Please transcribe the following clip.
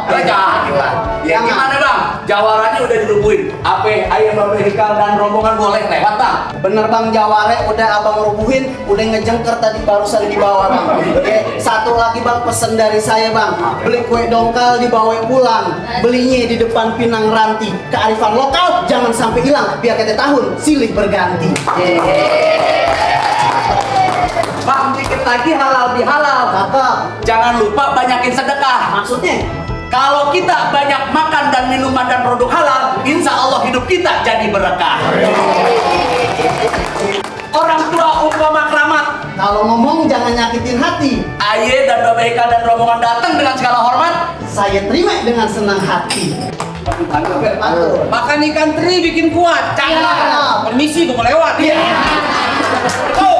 Jangan kita. Ya gimana bang? Jawarannya udah dirubuhin. Apa ayam Babe Hikal dan rombongan boleh lewat bang? Bener bang, jaware udah abang rubuhin, udah ngejengker tadi barusan dibawa bang. Satu lagi bang, pesen dari saya bang, beli kue dongkal dibawa pulang, belinya di depan Pinang Ranti. Kearifan lokal jangan sampai hilang, biar kita tahun silih berganti. Bang, dikit lagi halal bihalal. Cakep. Jangan lupa banyakin sedekah. Maksudnya? Kalau kita banyak makan dan minuman dan produk halal, insya Allah hidup kita jadi berkah. Orang tua umpama keramat. Kalau ngomong jangan nyakitin hati. Aye dan Babe Hikal dan rombongan datang dengan segala hormat. Saya terima dengan senang hati. Makan ikan teri bikin kuat. Iya. Permisi, gue mau lewat. Iya. Oh.